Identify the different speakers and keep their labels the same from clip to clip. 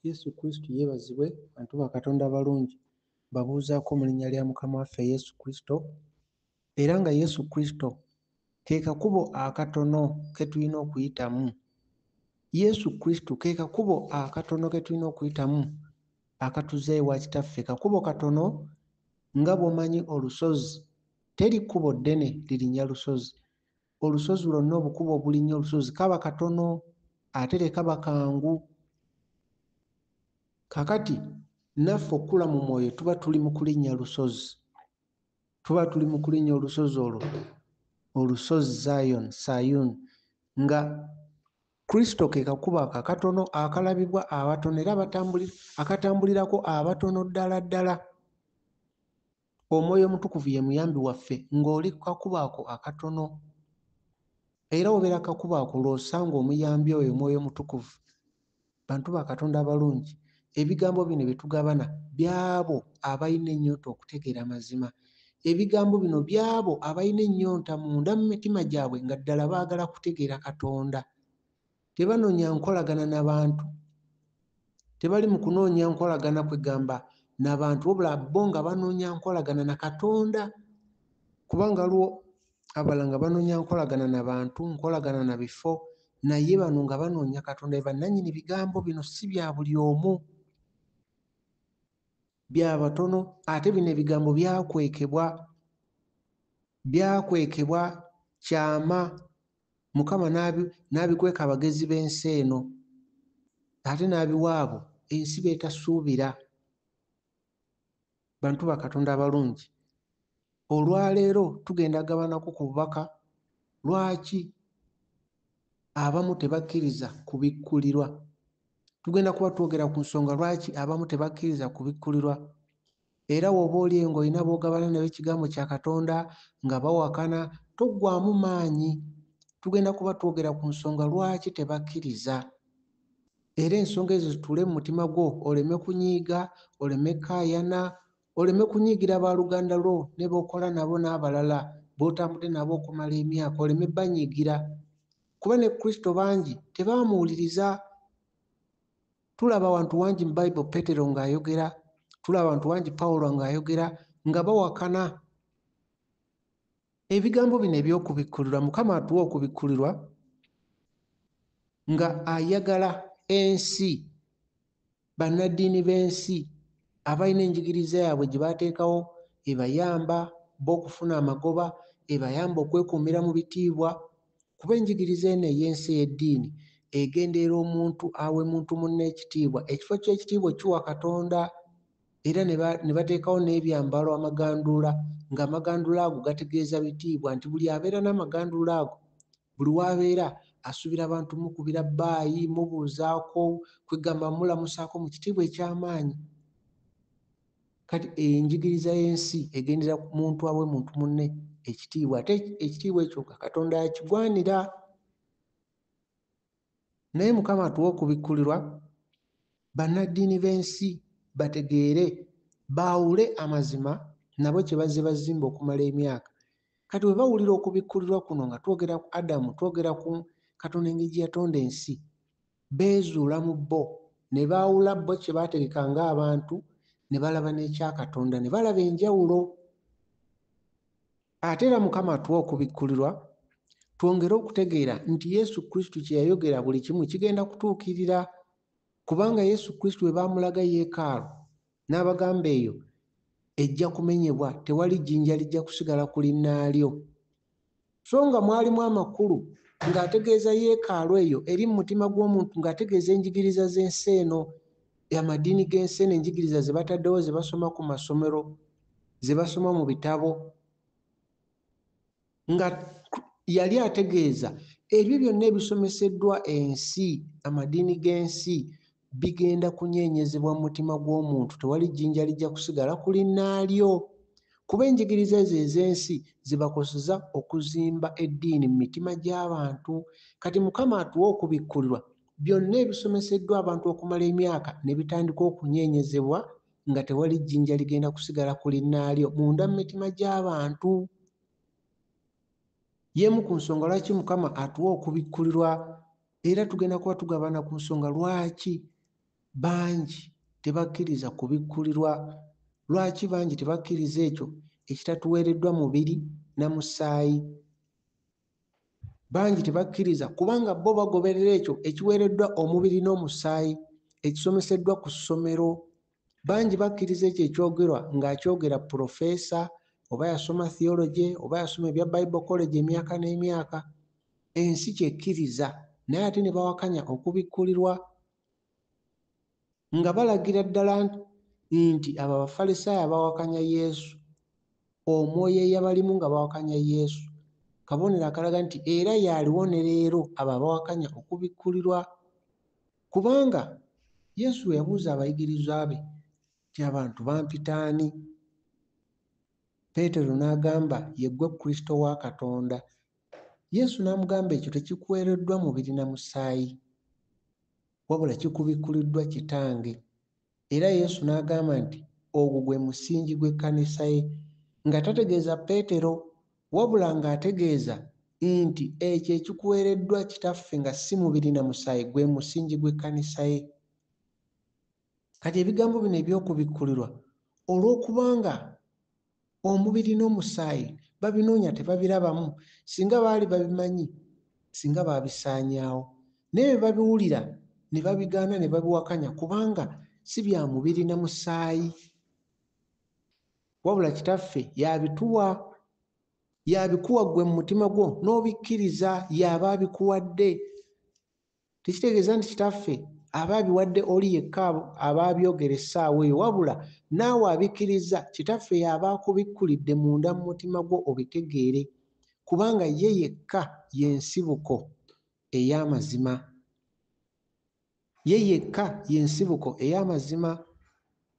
Speaker 1: Yesu Kristo yeebazibwe. Bantu ba Katonda abalungi, mbabuuzaako mu linnya lya Mukama waffe Yesu Kristo, era nga Yesu Kristo ke kakubo akatono ke tulina okuyitamu. Yesu Kristo ke kakubo akatono ke tulina okuyitamu akatuzza ewa Kitaffe. Kakubo katono nga bw'omanyi olusozi, teri kkubo ddene lirinnya lusozi. Olusozi lwonna obukubo obulinnya olusozi kaba katono ate tekaba kangu. Kaakati naffe okukula mu mwoyo tuba tuli mu kulinnya lusozi. Tuba tuli mu kulinnya olusozi olwo, olusozi Zion, Sayuun, nga Kristo ke kakubo ako akatono akalabibwa abatono era akatambulirako abatono ddala ddala. Omwoyo Omutukuvu ye muyambi waffe ng'oli ku kakubo ako akatono. Era obeera kakubo ako lw'osanga omuyambi oyo Omwoyo Omutukuvu. Bantu ba Katonda abalungi, ebigambo bino bye tugabana by'abo abalina ennyonta okutegeera amazima. Ebigambo bino by'abo abalina ennyonta munda mu mitima gyabwe nga ddala baagala kutegeera Katonda. Tebanoonya nkolagana na bantu. Tebali mu kunoonya nkolagana kwegamba na bantu, wabula bo nga banoonya nkolagana na Katonda. Kubanga waliwo abalala nga banoonya nkolagana na bantu, nkolagana na bifo, naye bano nga banoonya Katonda. Be bannannyini bigambo bino, si bya buli omu, bya batono. Ate bino ebigambo byakwekebwa, byakwekebwa kyama, Mukama n'abikweka abagezi b'ensi eno, ate n'abiwa abo ensi b'etasuubira. Bantu ba Katonda abalungi, olwaleero tugenda gabanako ku bubaka lwaki abamu tebakkiriza kubikkulirwa. Tugenda kuba twogera ku nsonga lwaki abamu tebakkiriza kubikkulirwa. Era w'oba oli eyo ng'olina b'ogabana nabo ekigambo kya Katonda nga bawakana, toggwaamu maanyi. Tugenda kuba twogera ku nsonga lwaki tebakkiriza. Era ensonga ezo zituule mu mutima gwo oleme kunyiiga, oleme kukaayana, oleme kunyiigira baaluganda lwo ne b'okola nabo n'abalala b'otambudde nabo okumala emyaka, oleme banyiigira. Kuba ne Kristo bangi tebaamuwuliriza. Tulaba awantu wangi mu Bible Petero ng'ayogera, tulaba awantu wangi Pawulo ng'ayogera nga bawakana. Ebigambo bino eby'okubikkulirwa, Mukama atuwa okubikkulirwa nga ayagala ensi, bannaddiini b'ensi abalina enjigiriza yaabwe gye bateekawo ebayamba bo okufuna amagoba, ebayamba okwekuumira mu bitiibwa, kuba enjigiriza eno ey'ensi ey'eddiini egenderera omuntu awe muntu munne ekitiibwa, ekifo ky'ekitiibwa okiwa Katonda, era ne bateekawo n'ebyambalo amaganduula, ng'amaganduula ago gategeeza bitiibwa, nti buli abeera n'amaganduula ago, buli w'abeera asuubira abantu mukubira bbaayi, mubuuzaako, kwegamba mulamusaako mu kitiibwa eky'amaanyi. Kati enjigiriza y'ensi egendera ku muntu awe muntu munne ekitiibwa, ate ekitiibwa ekyo nga Katonda yakigwanira. Naye Mukama atuwa okubikkulirwa, bannaddiini b'ensi bategeere, baawule amazima nabo kye bazze bazimba okumala emyaka. Kati bwe bawulira okubikkulirwa kuno nga twogera ku Adamu, twogera ku Katonda engeri gye yatonda ensi, beezuula mu bo ne baawula bo kye baategeka ng'abantu ne balaba n'ekya Katonda, ne balaba enjawulo. Ate era Mukama atuwa okubikkulirwa twongere okutegeera nti Yesu Kristo kye yayogera buli kimu kigenda kutuukirira, kubanga Yesu Kristo bwe baamulaga yeekaalu n'abagamba eyo ejja kumenyebwa, tewali jjinja lijja kusigala ku linnaalyo. So nga mwalimu amakulu ng'ategeeza yeekaalu eyo eri mu mutima gw'omuntu, ng'ategeeza enjigiriza z'ensi eno, amadiini g'ensi eno, enjigiriza ze bataddewo, ze basoma ku masomero, ze basoma mu bitabo, nga yali ategeeza ebyo byonna ebisomeseddwa ensi, amadiini g'ensi, bigenda kunyeenyezebwa mu mutima gw'omuntu, tewali jjinja lijja kusigala ku linnaalyo. Kuba enjigiriza ezo ez'ensi zibakoseza okuzimba eddiini mu mitima gy'abantu. Kati Mukama atuwa okubikkulirwa byonna ebisomeseddwa abantu okumala emyaka ne bitandika okunyeenyezebwa nga tewali jjinja ligenda kusigala ku linnaalyo munda mu mitima gy'abantu. Y'emu ku nsonga lwaki Mukama atuwa okubikkulirwa, era tugenda kuba tugabana ku nsonga lwaki Bangi tebakkiriza kubikkulirwa. Lwaki bangi tebakkiriza ekyo ekitatuweereddwa mubiri na musaayi? Bangi tebakkiriza kubanga bo bagoberera ekyo ekiweereddwa omubiri n'omusaayi, ekisomeseddwa ku ssomero. Bangi bakkiriza ekyo ekyogerwa ng'akyogera pulofeesa, oba yasoma theology, oba yasoma ebya Bible College emyaka n'emyaka. Ensi kyekkiriza, naye ate ne bawakanya okubikkulirwa nga balagira ddala nti abo Abafalisaayo abawakanya Yesu, omwoyo eyabalimu nga bawakanya Yesu, kabonero akalaga nti era y'aliwo ne leero abo abawakanya okubikkulirwa. Kubanga Yesu bwe yabuuza abayigirizwa be nti abantu bampita ani? Peetero n'agamba, ye ggwe Kristo wa Katonda. Yesu n'amugamba ekyo tekikuweereddwa mubiri na musaayi, wabula kikubikkuliddwa Kitange. Era Yesu n'agamba nti ogwo gwe musingi gw'ekkanisa ye, nga tategeeza Peetero, wabula ng'ategeeza nti ekyo ekikuweereddwa Kitaffe nga si mubiri na musaayi gwe musingi gw'ekkanisa ye. Kati ebigambo bino eby'okubikkulirwa, olw'okubanga omubiri n'omusaayi babinoonya tebabirabamu, singa baali babimanyi, singa baabisaanyaawo. Naye bwe babiwulira ne babigaana ne babiwakanya, kubanga si bya mubiri na musaayi, wabula Kitaffe y'abituwa, y'abikuwa ggwe mu mutima gwo n'obikkiriza, y'aba abikuwadde. Tekitegeeza nti Kitaffe aba abiwadde oli yekka aba abyogera essaawa eyo, wabula naawe abikkiriza Kitaffe y'aba akubikkulidde munda mu mutima gwo obitegeere, kubanga ye yekka y'ensibuko ey'amazima. Ye yekka y'ensibuko ey'amazima.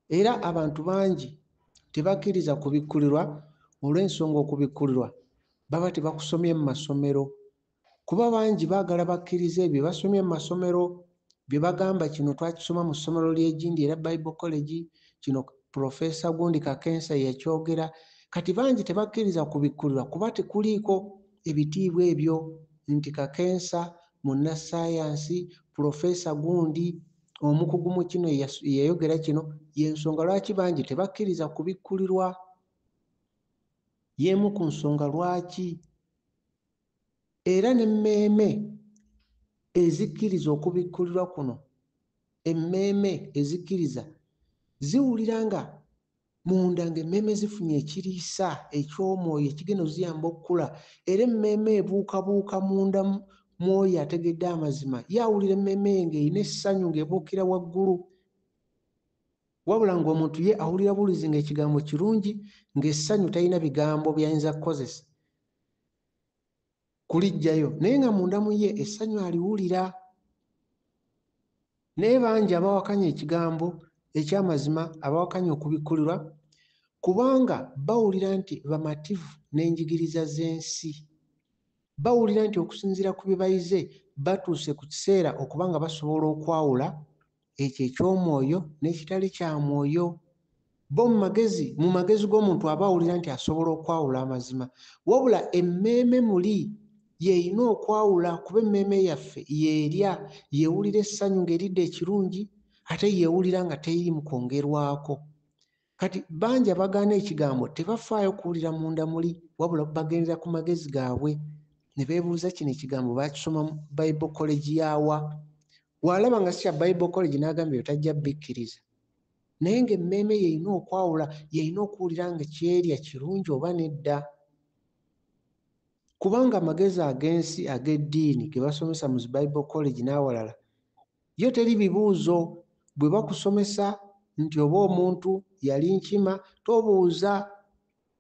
Speaker 1: Era abantu bangi tebakkiriza kubikkulirwa olw'ensonga okubikkulirwa baba tebakusomye mu masomero. Kuba bangi baagala bakkirize ebyo bye basomye mu masomero, bye bagamba kino twakisoma mu ssomero ly'egindi era Bible College, kino Pulofeesa gundi Kakensa ye yakyogera. Kati bangi tebakkiriza kubikkulirwa kuba tekuliiko ebitiibwa ebyo nti Kakensa munnassaayansi, pulofeesa gundi, omukugu mu kino yeyayogera kino. Y'ensonga lwaki bangi tebakkiriza kubikkulirwa. Y'emu ku nsonga lwaki era n'emmeeme ezikkiriza okubikkulirwa kuno, emmeeme ezikkiriza ziwulira nga munda ng'emmeeme zifunye ekiriisa eky'omwoyo ekigenda oziyamba okukula, era emmeeme ebuukabuuka munda mu oyo ategedde amazima. Ye awulira emmeeme ye ng'erina essanyu ng'ebuukira waggulu, wabula ng'omuntu ye awulira buwulizi ng'ekigambo kirungi, ng'essanyu talina bigambo by'ayinza kukozesa kuliggyayo, naye nga munda mu ye essanyu aliwulira. Naye bangi abawakanya ekigambo eky'amazima, abawakanya okubikkulirwa, kubanga bawulira nti bamativu n'enjigiriza z'ensi. Bawulira nti okusinziira ku bye bayize batuuse ku kiseera okuba nga basobola okwawula ekyo eky'omwoyo n'ekitali kya mwoyo. Bo mu magezi, mu magezi g'omuntu aba awulira nti asobola okwawula amazima, wabula emmeeme muli y'erina okwawula, kuba emmeeme yaffe y'erya, y'ewulira essanyu ng'eridde ekirungi, ate y'ewulira nga teri mu kwongerwako. Kati bangi abagaana ekigambo tebafaayo kuwulira munda muli, wabula bagendera ku magezi gaabwe ne beebuuza kino ekigambo baakisoma mu Bible College yaawa. Bw'alaba nga si kya Bible College n'agamba ebyo tajja bikkiriza. Naye ng'emmeeme y'erina okwawula, y'erina okuwulira nga ky'erya kirungi oba nedda. Kubanga amagezi ag'ensi ag'eddiini ge basomesa mu zi Bible College n'awalala, yo teri bibuuzo. Bwe bakusomesa nti oba omuntu yali nkima, tobuuza,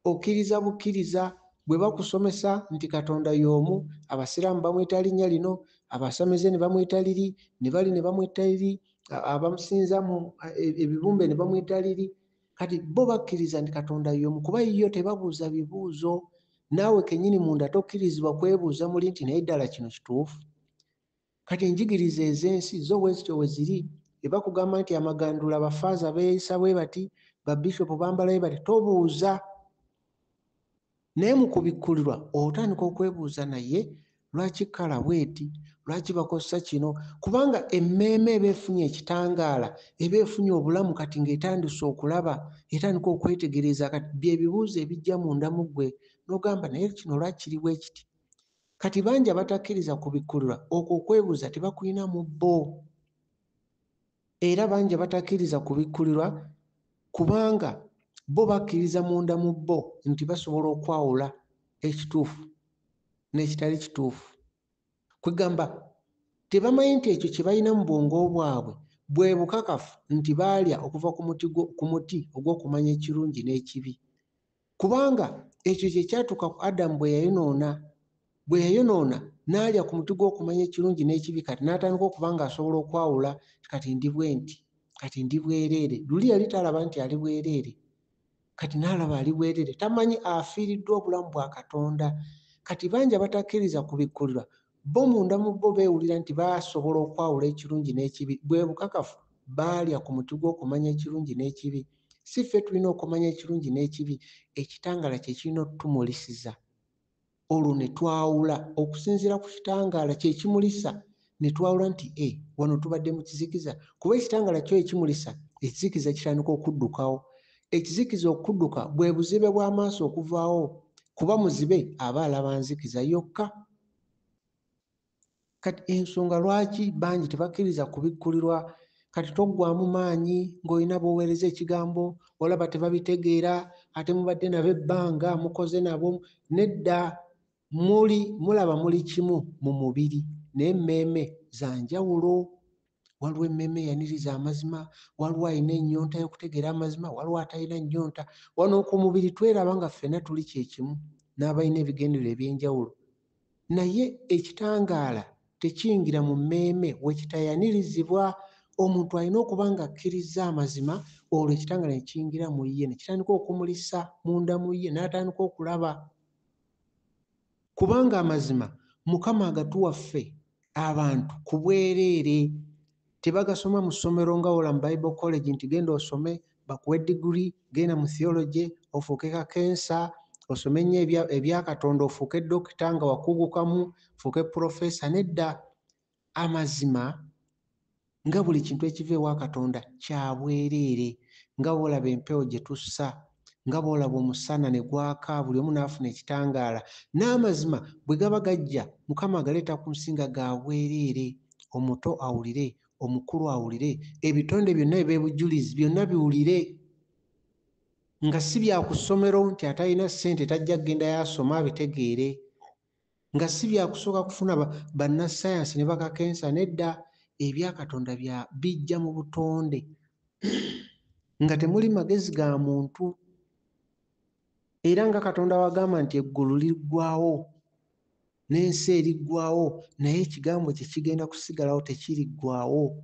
Speaker 1: okkiriza bukkiriza. Bwe bakusomesa nti Katonda y'omu, Abasiraamu bamuyita linnya lino, abasamize ne bamuyita liri, ne bali ne bamuyita liri, abamusinza mu ebibumbe ne bamuyita liri. Kati bo bakkiriza nti Katonda y'omu kuba yo tebabuuza bibuuzo. Naawe kennyini munda tokkirizibwa kwebuuza muli nti naye ddala kino kituufu. Kati enjigiriza ez'ensi zo bwe zityo bwe ziri. Bwe bakugamba nti amagandula bafaaza beeyisa bwe bati, babishopu bambala bwe bati, tobuuza. Naye mu kubikkulirwa otandika okwebuuza naye lwaki kkala bw'eti? Lwaki bakozesa kino? Kubanga emmeeme eba efunye ekitangaala, eba efunye obulamu kati ng'etandise okulaba, etandika okwetegereza. Kati bye bibuuzo ebijja munda mu ggwe n'ogamba, naye kino lwaki kiri bwe kiti? Kati bangi abatakkiriza kubikkulirwa, okwo okwebuuza tebakulina mu bo. Era bangi abatakkiriza kubikkulirwa kubanga bo bakkiriza munda mu bo nti basobola okwawula ekituufu n'ekitali kituufu. Kwegamba tebamanyi nti ekyo kye balina mu bwongo bwabwe bwe bukakafu nti baalya okuva ku muti ogw'okumanya ekirungi n'ekibi. Kubanga ekyo kye kyatuuka ku Adamu bwe yayonoona. Bwe yayonoona n'alya ku muti gw'okumanya ekirungi n'ekibi, kati n'atandika okuba ng'asobola okwawula kati ndi bwe nti, kati ndi bwereere. Luli yali talaba nti ali bwereere, kati n'alaba ali bwereere, tamanyi afiiriddwa obulamu bwa Katonda. Kati bangi abatakkiriza kubikkulirwa, bo munda mu bo beewulira nti basobola okwawula ekirungi n'ekibi. Bwe bukakafu baalya ku muti gw'okumanya ekirungi n'ekibi. Si ffe tulina okumanya ekirungi n'ekibi, ekitangaala kye kirina otutumulisiza. Olwo ne twawula okusinziira ku kitangaala kye kimulisa, ne twawula nti wano tubadde mu kizikiza. Kuba ekitangaala kyo ekimulisa, ekizikiza kitandika okuddukawo. Ekizikiza okudduka bwe buzibe bw'amaaso okuvaawo, kuba muzibe aba alaba nzikiza yokka. Kati ensonga lwaki bangi tebakkiriza kubikkulirwa, kati toggwaamu maanyi ng'olina b'oweereza ekigambo, olaba tebabitegeera, ate mubadde nabo ebbanga, mukoze nabo. Nedda, mulaba muli kimu mu mubiri, naye emmeeme za njawulo. Waliwo emmeeme eyaniriza amazima, waliwo alina ennyonta y'okutegeera amazima, waliwo atalina nnyonta. Wano ku mubiri tweraba nga ffenna tuli kye kimu n'abalina ebigendererwa eby'enjawulo. Naye ekitangaala tekiyingira mu mmeeme we kitayanirizibwa. Omuntu alina okuba ng'akkirizza amazima, olwo ekitangaala ne kiyingira mu ye, ne kitandika okumulisa munda mu ye, n'atandika okulaba. Kubanga amazima Mukama agatuwa ffe abantu ku bwereere. Tebagasoma mu ssomero nga wola mu Bible College nti genda osome bakuwe degree, genda mu theology ofuuke kakensa, osome nnyo ebya Katonda ofuuke dokita nga wakugukamu, ofuuke professor. Nedda, amazima nga buli kintu ekiva ewa Katonda kya bwereere, nga bw'olaba empewo gye tussa, nga bw'olaba omusana ne gwaka buli omu n'afuna ekitangaala. N'amazima bwe gaba gajja, Mukama agaleeta ku nsi nga ga bwereere, omuto awulire, omukulu awulire, ebitonde byonna eby'obujulizi byonna biwulire, nga si bya ku ssomero nti atalina ssente tajja kugenda yasoma abitegeere, nga si bya kusooka kufuna bannassaayansi ne bakakensa. Nedda, ebya Katonda bijja mu butonde nga temuli magezi ga muntu. Era nga Katonda wagamba nti eggulu liggwaawo n'ensi eriggwaawo, naye ekigambo kye kigenda kusigalawo, tekiriggwaawo.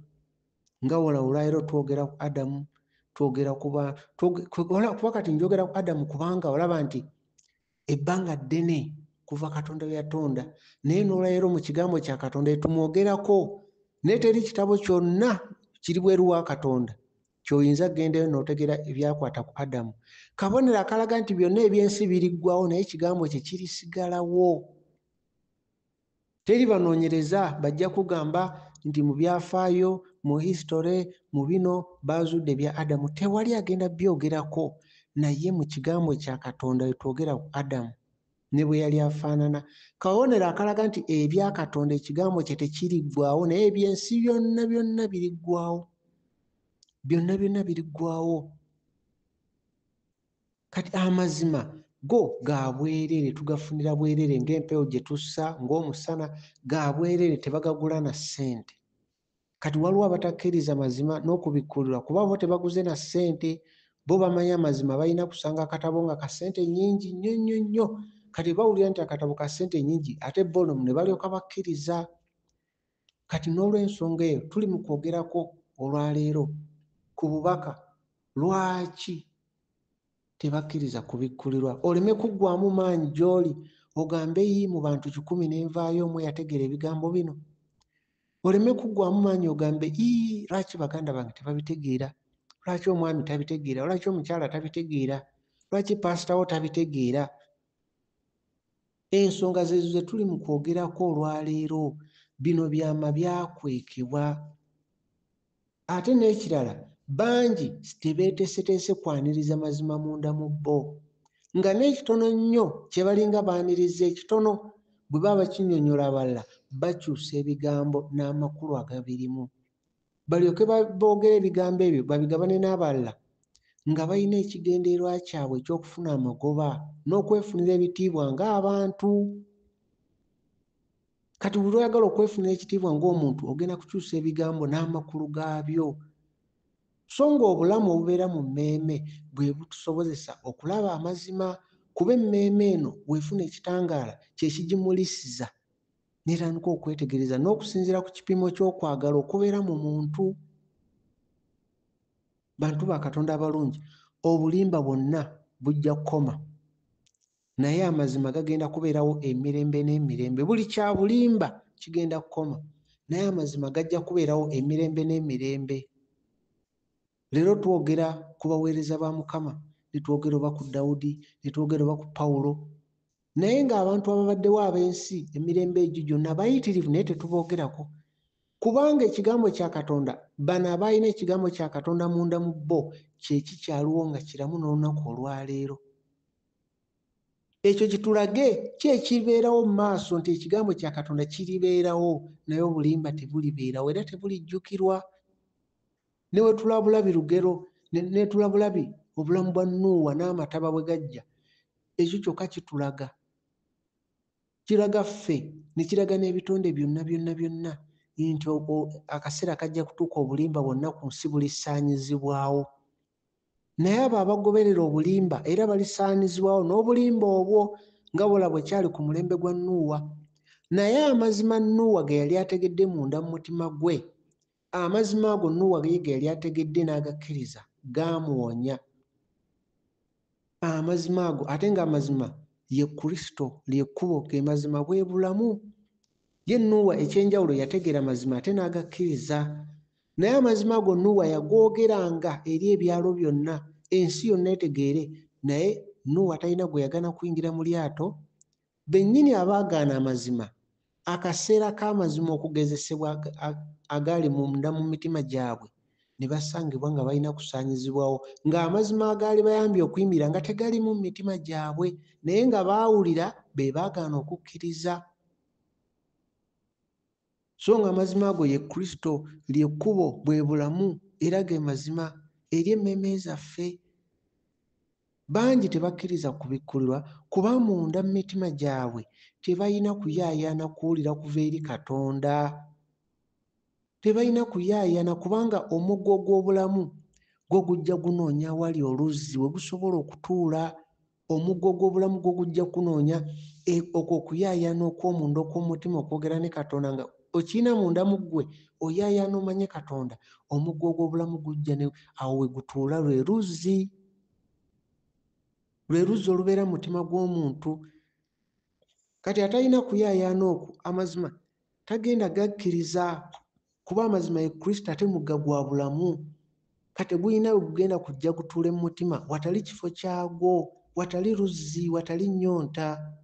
Speaker 1: Nga wola olwaleero twogera ku Adamu, twogera kuba kati njogera ku Adamu kubanga olaba nti ebbanga ddene kuva Katonda bwe yatonda, naye n'olwaleero mu kigambo kya Katonda etumwogerako, naye teri kitabo kyonna kiri bweru wa Katonda ky'oyinza kugendayo n'otegera ebyakwata ku Adamu. Kabonero akalaga nti byonna ebyensi biriggwaawo, naye ekigambo kye kirisigalawo. Teri banoonyereza bajja kugamba nti mu byafaayo, mu history, mu bino baazudde ebya Adamu. Tewali agenda byogerako, naye mu kigambo kya Katonda we twogera ku Adamu ne bwe yali afaanana. Kabonero akalaga nti ebya Katonda ekigambo kye tekiriggwaawo, naye ebyensi byonna byonna biriggwaawo. Byonna byonna biriggwaawo. Kati amazima go ga bwereere, tugafunira bwereere ng'empewo gye tussa, ng'omusana, ga bwereere, tebagagula na ssente. Kati waliwo abatakkiriza mazima n'okubikkulirwa kuba bo tebaguze na ssente, bo bamanyi amazima balina kusanga akatabo nga ka ssente nnyingi nnyo nnyo nnyo. Kati bawulira nti akatabo ka ssente nnyingi, ate bo ne balyoka bakkiriza. Kati n'olw'ensonga eyo tuli mu kwogerako olwaleero ku bubaka lwaki tebakkiriza kubikkulirwa. Oleme kuggwaamu maanyi gy'oli ogambe yi mu bantu 1,000 n'envaayo omu yategeera ebigambo bino. Oleme kuggwaamu maanyi ogambe ii lwaki baganda bange tebabitegeera, lwaki omwami tabitegeera, lwaki omukyala tabitegeera, lwaki paasita wo tabitegeera. Ensonga zezo ze tuli mu kwogerako olwaleero. Bino byama byakwekebwa. Ate n'ekirala, bangi tebeeteeseteese kwaniriza mazima munda mu bo, nga n'ekitono nnyo kye balinga baaniriza ekitono, bwe baba bakinnyonnyola abalala, bakyusa ebigambo n'amakulu agabirimu, balyoke boogere ebigambo ebyo babigabane n'abalala nga balina ekigendererwa kyabwe eky'okufuna amagoba n'okwefunira ebitiibwa ng'abantu. Kati buli lw'oyagala okwefunira ekitiibwa ng'omuntu, ogenda kukyusa ebigambo n'amakulu gaabyo. So ng'obulamu obubeera mu mmeeme bwe butusobozesa okulaba amazima, kuba emmeeme eno bw'efuna ekitangaala kye kigimulisiza n'etandika okwetegereza n'okusinziira ku kipimo ky'okwagala okubeera mu muntu. Bantu ba Katonda abalungi, obulimba bwonna bujja kukoma, naye amazima gagenda kubeerawo emirembe n'emirembe. Buli kya bulimba kigenda kukoma, naye amazima gajja kubeerawo emirembe n'emirembe. Leero twogera ku baweereza ba Mukama, ne twogera oba ku Dawudi, ne twogera oba ku Pawulo, naye ng'abantu ababaddewo ab'ensi emirembe egyo gyonna bayitirivu, naye tetuboogerako. Kubanga ekigambo kya Katonda, bano abalina ekigambo kya Katonda munda mu bo, kye kikyaliwo nga kiramu n'olunaku olwaleero. Ekyo kitulage ki ekibeerawo mu maaso, nti ekigambo kya Katonda kiribeerawo, naye obulimba tebulibeerawo era tebulijjukirwa. Ne bwe tulabulabi lugero, ne tulabulabi obulamu bwa Nuuwa n'amataba bwe gajja, ekyo kyokka kitulaga. Kiraga ffe, ne kiraga n'ebitonde byonna byonna byonna nti akaseera kajja kutuuka obulimba bwonna ku nsi bulisaanyizibwawo. Naye abo abagoberera obulimba era balisaanyizibwawo n'obulimba obwo, nga bw'olaba bwe kyali ku mulembe gwa Nuuwa. Naye amazima Nuuwa ge yali ategedde munda mu mutima gwe, amazima ago Nuuwa ge yali ategedde n'agakkiriza, gaamuwonya. Amazima ago, ate ng'amazima ye Kristo, lye kkubo, ge mazima, bwe bulamu. Ye Nuuwa eky'enjawulo yategeera mazima ate n'agakkiriza. Naye amazima ago Nuuwa yagoogeranga eri ebyalo byonna, ensi yonna etegeere. Naye Nuuwa talina gwe yagaana kuyingira mu lyato. Bennyini abaagaana amazima, akaseera k'amazima okugezesebwa agaali munda mu mitima gyabwe, ne basangibwa nga balina kusaanyizibwawo, ng'amazima agaali bayambye okuyimirira nga tegali mu mitima gyabwe, naye nga baawulira be baagaana okukkiriza. So ng'amazima ago ye Kristo, lye kkubo, bwe bulamu, era ge mazima eri emmeeme zaffe. Bangi tebakkiriza kubikkulirwa kuba munda mu mitima gyabwe tebalina kuyaayaana kuwulira kuva eri Katonda. Tebalina kuyaayaana kubanga omuggo gw'obulamu gwo gujja gunoonya awali oluzzi we gusobola okutuula. Omuggo gw'obulamu gwo gujja kunoonya okwo okuyaayaana okw'omunda okw'omutima okwogera ne Katonda nga okirina munda mu ggwe, oyaayaana omanye Katonda. Omuggo gw'obulamu gujja ne awo we gutuula, lwe luzzi. Lwe luzzi olubeera mu mutima gw'omuntu. Kati atalina kuyaayaana okwo amazima tagenda gakkiriza, kuba amazima ye Kristo ate mugga gwa bulamu. Kati tegulina we gugenda kujja gutuule mu mutima watali kifo kyagwo, watali luzzi, watali nnyonta.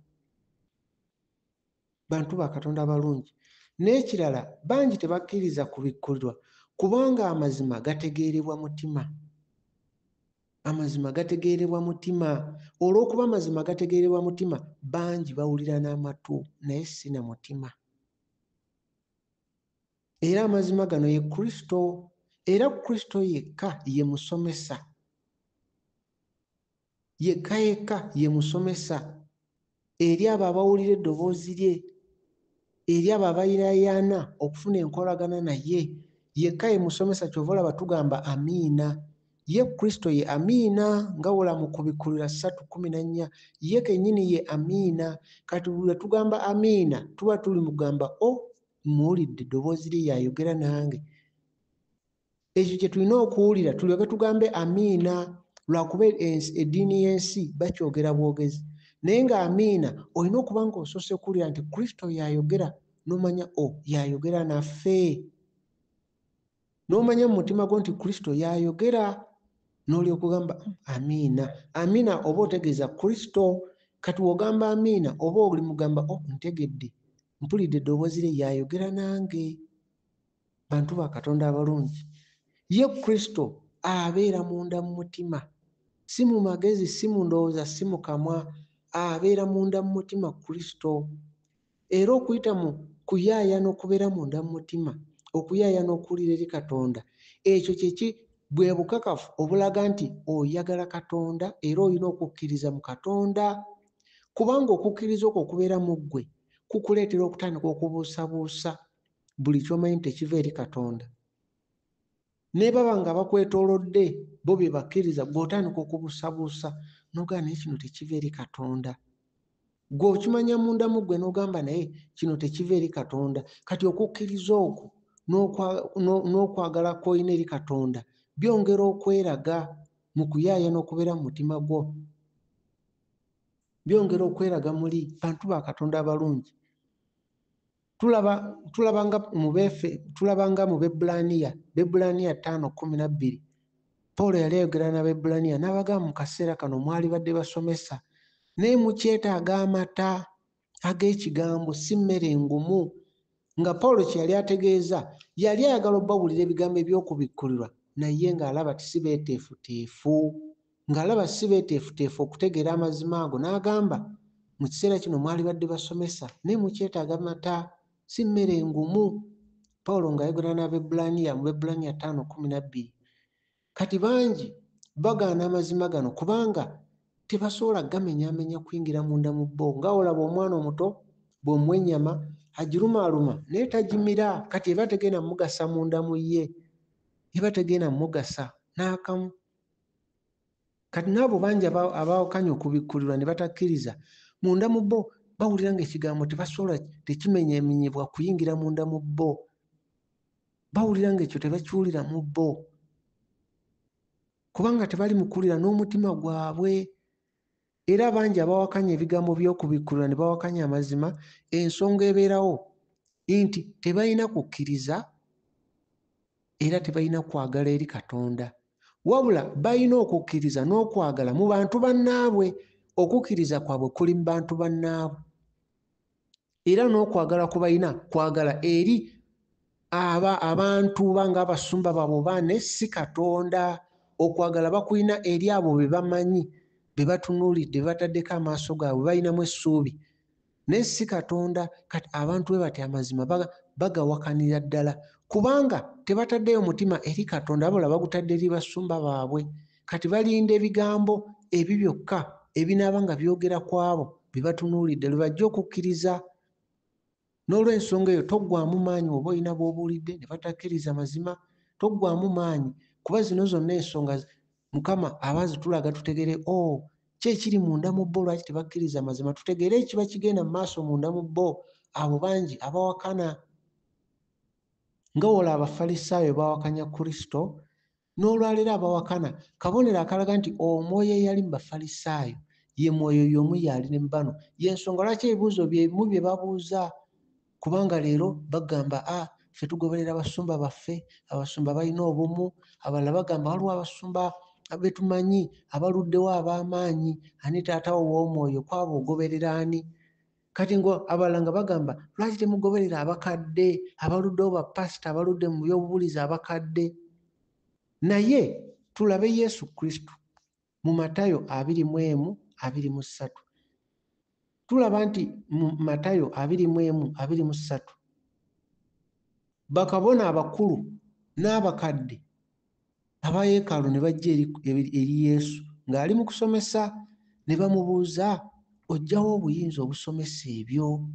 Speaker 1: Bantu ba Katonda abalungi. N'ekirala, bangi tebakkiriza kubikkulirwa kubanga amazima gategeerebwa mutima. Amazima gategeerebwa mutima. Olw'okuba amazima gategeerebwa mutima, bangi bawulira n'amatu naye si na mutima. Era amazima gano ye Kristo, era Kristo yekka ye musomesa. Yekka yekka ye musomesa eri abo abawulira eddoboozi lye, eri abo abayaayaana okufuna enkolagana naye. Yekka ye musomesa, ky'ova olaba tugamba amiina. Ye Kristo ye amiina, nga bw'olaba mu Kubikkulirwa 3:14. Ye kennyini ye amiina. Kati bwe tugamba amiina, tuba tuli mu kugamba, o, mmuwulidde eddoboozi lye y'ayogera nange. Ekyo kye tulina okuwulira, tulyoke tugambe amiina, lwakuba eddiini y'ensi bakyogera bwogezi. Naye nga amiina, olina okuba ng'osoose kuwulira nti Kristo y'ayogera, n'omanya, o, y'ayogera naffe. N'omanya mu mutima gwo nti Kristo y'ayogera, n'olyoka ogamba amiina. Amiina oba otegeeza Kristo. Kati w'ogamba amiina oba oli mugamba, o, ntegedde. Mpulidde eddoboozi lye, y'ayogera nange. Bantu ba Katonda abalungi, ye Kristo abeera munda mu mutima, si mu magezi, si mu ndowooza, si mu kamwa, abeera munda mu mutima Kristo. Era okuyita mu kuyaayana okubeera munda mu mutima, okuyaayana okuwulira eri Katonda, ekyo kyeki bwe bukakafu obulaga nti oyagala Katonda era olina okukkiriza mu Katonda, kubanga okukkiriza okwo okubeera mu ggwe kukuleetera okutandika okubuusabuusa buli ky'omanyi nti tekiva eri Katonda. Ne baba nga bakwetoolodde bo bye bakkiriza, ggwe otandika okubuusabuusa n'ogamba naye kino tekiva eri Katonda. Ggwe okimanya munda mu ggwe n'ogamba naye kino tekiva eri Katonda. Kati okukkiriza okwo n'okwagala kw'olina eri Katonda byongera okweraga mu kuyaayana okubeera mu mutima gwo. Byongera okweraga muli bantu ba Katonda abalungi. Tulaba nga mu Bebbulaniya, Bebbulaniya 5:12. Pawulo yali ayogera n'Abebbulaniya n'abagamba mu kaseera kano mwali badde basomesa, naye mukyetaaga amata ag'ekigambo, si mmere engumu. Nga Pawulo kye yali ategeeza, yali ayagala obbawulira ebigambo eby'okubikkulirwa, naye ng'alaba si beeteefuteefu, ng'alaba si beeteefuteefu okutegeera amazima ago, n'agamba mu kiseera kino mwali badde basomesa, naye mukyetaaga mata, si mmere engumu. Pawulo ng'ayogera n'Abebbulaniya mu Bebbulaniya 5:12. Kati bangi bagaana amazima gano kubanga tebasobola gamenyaamenya kuyingira munda mu bo. Nga olaba omwana omuto bw'omuwa ennyama agirumaaluma naye tagimira, kati eba tegenda mugasa munda mu ye, eba tegenda mugasa n'akamu. Kati n'abo bangi abawakanya okubikkulirwa ne batakkiriza, munda mu bo bawulira ng'ekigambo tebasobola, tekimenyemenyebwa kuyingira munda mu bo. Bawulira ng'ekyo tebakiwulira mu bo, kubanga tebali mu kuwulira n'omutima gwabwe. Era bangi abawakanya ebigambo by'okubikkulirwa ne bawakanya amazima, ensonga ebeerawo nti tebalina kukkiriza era tebalina kwagala eri Katonda. Wabula balina okukkiriza n'okwagala mu bantu bannaabwe. Okukkiriza kwabwe kuli mu bantu bannaabwe. Era n'okwagala kwe balina kwagala eri abantu banga abasumba baabwe oba ne si Katonda. Okwagala bakulina eri abo be bamanyi, be batunuulidde, be bataddeko amaaso gaabwe, balinamu essuubi, naye si Katonda. Kati abantu bwe batyo amazima bagawakanira ddala, kubanga tebataddeyo mutima eri Katonda, wabula bagutadde eri basumba baabwe. Kati balinda ebigambo ebyo byokka ebinaaba nga byogera ku abo be batunuulidde lwe bajja okukkiriza. N'olw'ensonga eyo toggwaamu maanyi oba olina bw'obuulidde ne batakkiriza mazima, toggwaamu maanyi, kuba zino zonna ensonga Mukama aba azitulaga tutegere, oh, ki ekiri munda mu bo, lwaki tebakkiriza mazima, tutegere ekiba kigenda mu maaso munda mu bo. Abo bangi abawakana, nga wola Abafalisaayo bawakanya Kristo, n'olwaleero abawakana, kabonero akalaga nti omwoyo eyali mu Bafalisaayo ye mwoyo y'omu y'ali ne mu bano. Y'ensonga lwaki ebibuuzo bye bimu bye babuuza, kubanga leero bagamba, ffe tugoberera abasumba baffe, abasumba balina obumu. Abalala bagamba waliwo abasumba be tumanyi abaluddewo ab'amaanyi, ani taata wo w'omwoyo, kwabo ogoberera ani? Kati ngo abalala nga bagamba lwaki temugoberera abakadde abaluddewo, bapasita abaludde mu by'obubulizi abakadde. Naye tulabe Yesu Kristo mu Matayo 21:23. Tulaba nti mu Matayo 21:23 bakabona abakulu n'abakadde aba yeekaalu ne bajja eri Yesu ng'ali mu kusomesa, ne bamubuuza, ojjawo obuyinza obusomesa ebyo?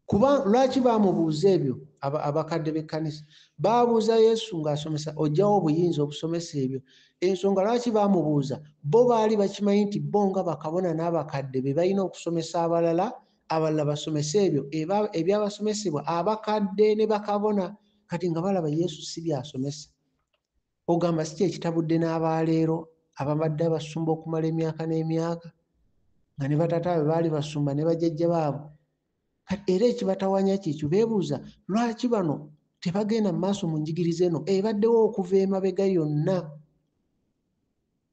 Speaker 1: Kuba lwaki baamubuuza ebyo abakadde b'ekkanisa? Baabuuza Yesu ng'asomesa, ojjawo obuyinza obusomesa ebyo? Ensonga lwaki baamubuuza, bo baali bakimanyi nti bo nga bakabona n'abakadde be balina okusomesa abalala, abalala basomese ebyo ebyabasomesebwa abakadde ne bakabona. Kati nga balaba Yesu si by'asomesa. Ogamba si kye kitabudde n'abaaleero ababadde abasumba okumala emyaka n'emyaka, nga ne bataata baabwe baali basumba ne bajjajja baabwe. Kati era ekibatawaanya kyekyo, beebuuza lwaki bano tebagenda mu maaso mu njigiriza eno ebaddewo okuva emabega yonna.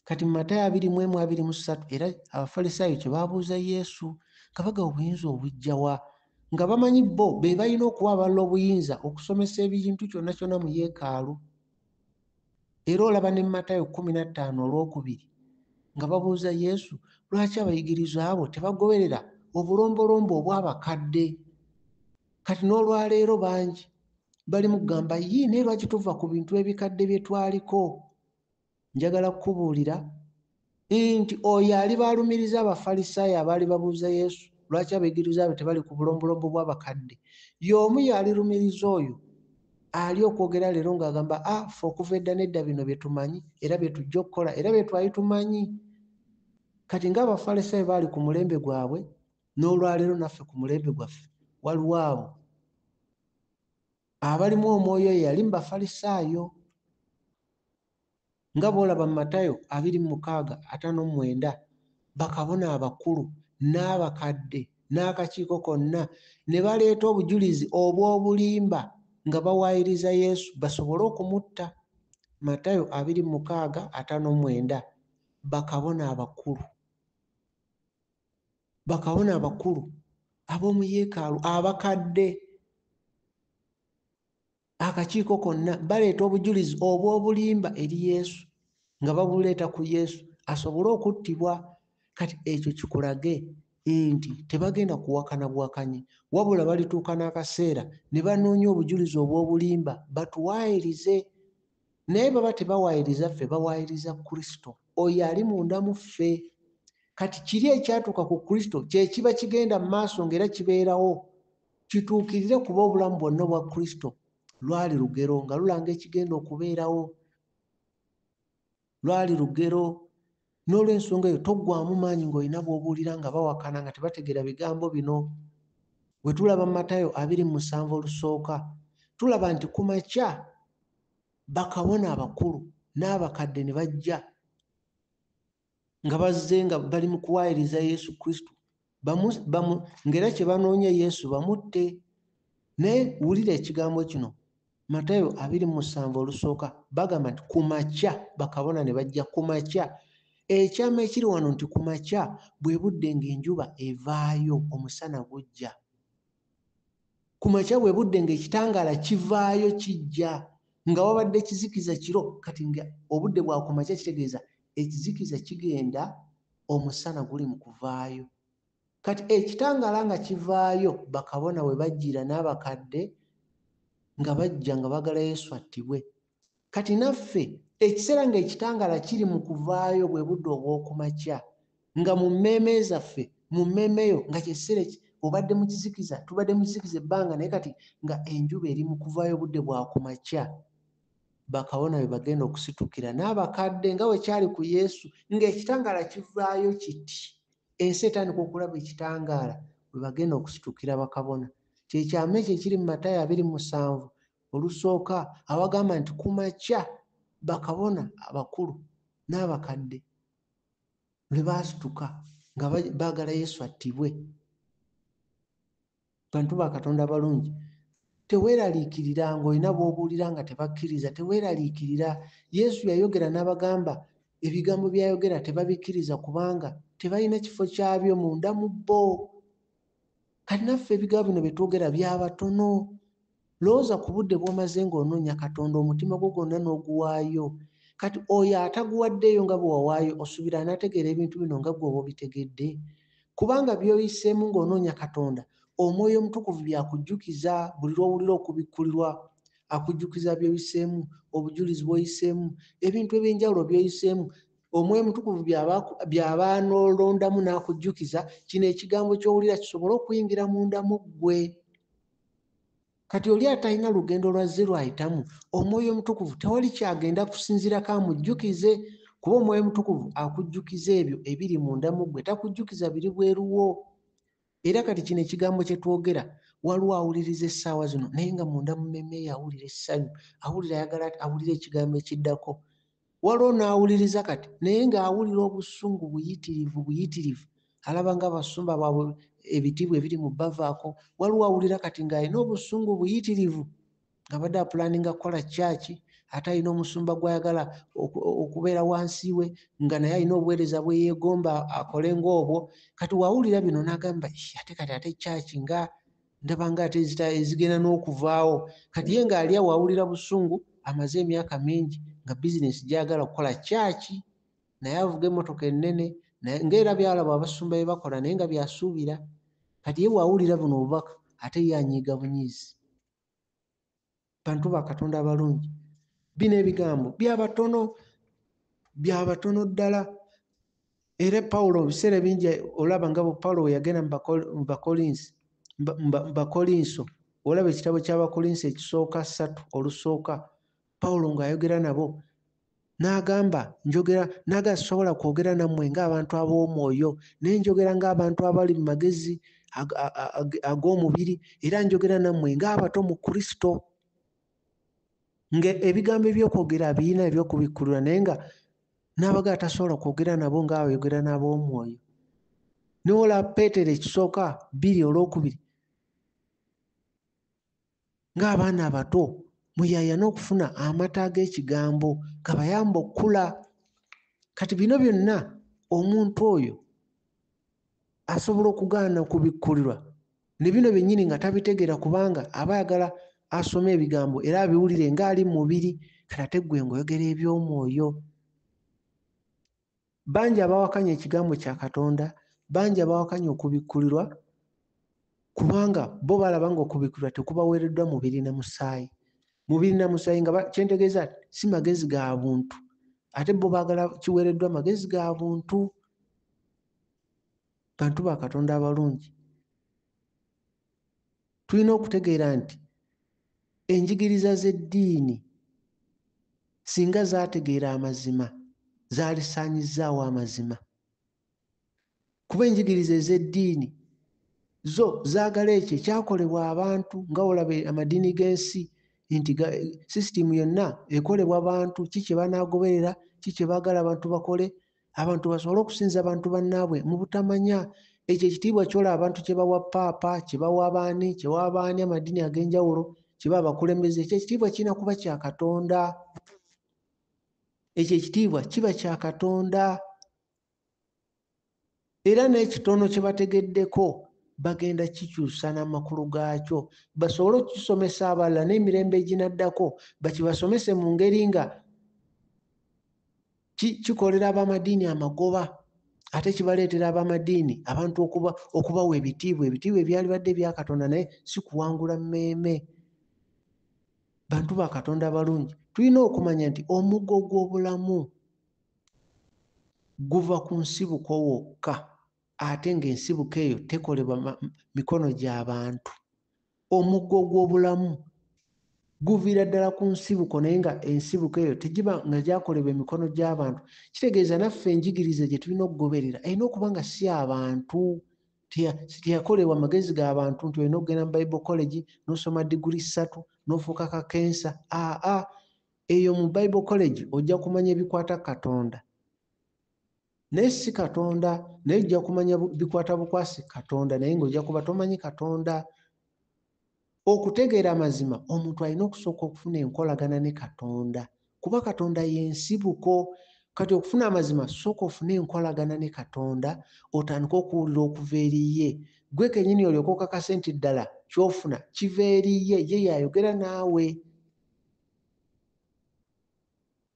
Speaker 1: Kati mu Matayo 21:23 era Abafalisaayo kye baabuuza Yesu nga bagaba obuyinza obujja wa? Nga bamanyi bo be balina okuwa abalala obuyinza okusomesa ebintu kyonna kyonna mu yeekaalu. Era olaba ne Matayo 15:2 nga babuuza Yesu, lwaki abayigirizwa abo tebagoberera obulombolombo obw'abakadde? Kati n'olwaleero bangi bali mu kugamba, yii, naye lwaki tuva ku bintu ebikadde bye twaliko? Njagala kukubuulira nti oyo aliba alumiriza Abafalisaayo abaali babuuza Yesu lwaki abayigirizwa be tebali ku bulombolombo bw'abakadde, y'omu y'alirumiriza oyo ali okwogera leero ng'agamba, ffe okuva edda n'edda bino bye tumanyi era bye tujja okukola era bye twali tumanyi. Kati ng'Abafalisaayo baali ku mulembe gwabwe, n'olwaleero naffe ku mulembe gwaffe waliwo abo abalimu omwoyo oyo yali mu Bafalisaayo. Nga bw'olaba mu Matayo 26:59, bakabona abakulu n'abakadde n'akakiiko konna ne baleeta obujulizi obw'obulimba nga bawaayiriza Yesu basobole okumutta. Matayo 26:59, bakabona abakulu. Bakabona abakulu ab'omu yeekaalu, abakadde, akakiiko konna baleeta obujulizi obw'obulimba eri Yesu nga babuleeta ku Yesu asobole okuttibwa. Kati ekyo kikulage nti tebagenda kuwakana buwakanyi, wabula balituuka n'akaseera ne banoonya obujulizi obw'obulimba batuwaayirize. Naye baba tebawaayiriza ffe, bawaayiriza Kristo oyo ali munda mu ffe. Kati kiri ekyatuuka ku Kristo kye kiba kigenda mu maaso ng'era kibeerawo, kituukirire kuba obulamu bwonna obwa Kristo lwali lugero nga lulanga ekigenda okubeerawo. Lwali lugero. N'olw'ensonga eyo toggwaamu maanyi ng'olina bw'obuulira nga bawakana nga tebategeera bigambo bino. Bwe tulaba Matayo 27, tulaba nti ku makya bakabona abakulu n'abakadde ne bajja nga bazze nga bali mu kuwaayiriza Yesu Kristo, ng'era kye banoonya Yesu bamutte. Naye wulira ekigambo kino, Matayo 27, bagamba nti ku makya bakabona ne bajja ku makya. Ekyama ekiri wano nti ku makya bwe budde ng'enjuba evaayo, omusana gujja. Ku makya bwe budde ng'ekitangaala kivaayo kijja, nga wabadde kizikiza kiro, kati nga obudde bwa ku makya kitegeeza ekizikiza kigenda, omusana guli mu kuvaayo. Kati ekitangaala nga kivaayo, bakabona we bajjira n'abakadde nga bajja nga baagala Yesu attibwe. Kati naffe ekiseera ng'ekitangaala kiri mu kuvaayo bwe budde obw'okumakya, nga mu mmeeme zaffe, mu mmeeme yo, nga kyekiseera obadde mu kizikiza, tubadde mu kizikiza ebbanga, naye kati nga enjuba eri mu kuvaayo obudde bwa kumakya, bakabona be bagenda okusitukira n'abakadde nga bwe kyali ku Yesu, ng'ekitangaala kivaayo kiti, ensi etandika okulaba ekitangaala, bwe bagenda okusitukira bakabona. Kye kyama ekyo ekiri mu Matayo 27 awagamba nti ku makya bakabona abakulu n'abakadde lwe baasituka nga baagala Yesu attibwe. Bantu ba Katonda abalungi, teweeraliikirira ng'olina bw'obuulira nga tebakkiriza, teweeraliikirira. Yesu yayogera n'abagamba ebigambo by'ayogera tebabikkiriza kubanga tebalina kifo kyabyo munda mu bo. Kati naffe ebigambo bino bye twogera byabatono. Lowooza ku budde bw'omaze ng'onoonya Katonda, omutima gwo gwonna n'oguwaayo. Kati oyo ataguwaddeeyo nga bwe wawaayo, osuubira anaategeera ebintu bino nga ggwe oba obitegedde? Kubanga by'oyiseemu ng'onoonya Katonda, Omwoyo Omutukuvu by'akujjukiza buli lw'owulira okubikkulirwa. Akujjukiza by'oyiseemu, obujulizi bw'oyiseemu, ebintu eby'enjawulo by'oyiseemu. Omwoyo Omutukuvu by'aba anoolondamu n'akujjukiza, kino ekigambo ky'owulira kisobole okuyingira munda mu ggwe. Kati oli atalina lugendo lwazze lw'ayitamu, Omwoyo Omutukuvu tewali ky'agenda kusinziirako amujjukize, kuba Omwoyo Omutukuvu akujjukiza ebyo ebiri munda mu ggwe, takujjukiza biri bweru wo. Era kati kino ekigambo kye twogera, waliwo awuliriza essaawa zino naye nga munda mu mmeeme ye awulira essanyu, awulira ayagala awulire ekigambo ekiddako. Waliwo n'awuliriza kati naye ng'awulira obusungu buyitirivu buyitirivu, alaba ng'abasumba baabwe ebitiibwa ebiri mu bavaako. Waliwo awulira kati ng'alina obusungu buyitirivu, ng'abadde apulaninga kukola kyaki, ate alina omusumba gw'ayagala okubeera wansi we, nga naye alina obuweereza bwe yeegomba akole ng'obwo. Kati wawulira bino n'agamba, ate kati ate kyaki nga Ndaba nga ate ezigenda n'okuvaawo. Kati ye ng'ali awo awulira busungu, amaze emyaka mingi nga bizinesi gy'ayagala kukola kyaki, naye avuga emmotoka ennene, ng'era by'alaba abasumba bye bakola naye nga by'asuubira. Kati ye bw'awulira buno obubaka ate ye anyiiga bunyiizi. Bantu ba Katonda abalungi, bino ebigambo byabatono, byabatono ddala. Era Pawulo ebiseera bingi olaba nga Pawulo bwe yagenda mu Bakolinso, olaba ekitabo ky'Abakolinso ekisooka 3 olusooka, Pawulo ng'ayogera nabo n'agamba, njogera n'agamba sisobola kwogera nammwe ng'abantu ab'omwoyo, naye njogera ng'abantu abali mu magezi ag'omubiri, era njogera nammwe ng'abato mu Kristo. Nga ebigambo eby'okwogera abirina eby'okubikkulirwa, naye nga n'abaga atasobola kwogera nabo ng'ayogera n'ab'omwoyo. N'olaba Peetero ekisooka 2 olwokubiri, ng'abaana abato muyaayane okufuna amata ag'ekigambo gabayambe okukula. Kati bino byonna omuntu oyo asobola okugaana okubikkulirwa, ne bino byennyini nga tabitegeera, kubanga aba ayagala asome ebigambo era abiwulire ng'ali mu mubiri, kati ate ggwe ng'oyogera eby'omwoyo. Bangi abawakanya ekigambo kya Katonda, bangi abawakanya okubikkulirwa, kubanga bo balaba ng'okubikkulirwa tekubaweereddwa mubiri na musaayi. Mubiri na musaayi nga kye ntegeeza si magezi ga buntu, ate bo baagala kiweereddwa magezi ga buntu. Bantu ba Katonda abalungi, tulina okutegeera nti enjigiriza z'eddiini singa zaategeera amazima, zaalisaanyizzaawo amazima. Kuba enjigiriza ez'eddiini zo zaagala ekyo ekyakolebwa abantu, nga olaba amadiini g'ensi nti sisitimu yonna ekolebwa bantu, ki kye banaagoberera, ki kye baagala abantu bakole, abantu basobole okusinza abantu bannaabwe mu butamanya. Ekyo ekitiibwa ky'olaba abantu kye bawa paapa, kye bawa baani, kye bawa baani amadiini ag'enjawulo, kye bawa abakulembeze, ekyo ekitiibwa kirina kuba kya Katonda. Ekyo ekitiibwa kiba kya Katonda. Era n'ekitono kye bategeddeko bagenda kikyusa n'amakulu gaakyo, basobole okukisomesa abalala n'emirembe eginaddako, bakibasomese mu ngeri nga kikolera ab'amadiini amagoba, ate kibaleetera ab'amadiini abantu okubawa ebitiibwa, ebitiibwa ebyalibadde ebya Katonda, naye si kuwangula mmeeme. Bantu ba Katonda abalungi, tulina okumanya nti omuggo gw'obulamu guva ku nsibuko wokka, ate ng'ensibuko eyo tekolebwa mikono gy'abantu. Omuggo gw'obulamu guviira ddala ku nsibuko, naye nga ensibuko eyo tegiba nga gyakolebwa emikono gy'abantu. Kitegeeza naffe enjigiriza gye tulina okugoberera erina okuba nga si abantu, teyakolebwa magezi g'abantu nti olina okugenda mu Bible College n'osoma diguli 3 n'ofuuka kakensa. Aa, eyo mu Bible College ojja kumanya ebikwata Katonda, naye si Katonda, naye ojja kumanya bikwata bukwasi Katonda, naye ng'ojja kuba tomanyi Katonda. Okutegeera amazima, omuntu alina okusooka okufuna enkolagana ne Katonda, kuba Katonda y'ensibuko. Kati okufuna amazima, sooka ofune enkolagana ne Katonda, otandike okuwulira okuva eri ye. Ggwe kennyini olyoke okakase nti ddala ky'ofuna kiva eri ye, ye y'ayogera naawe.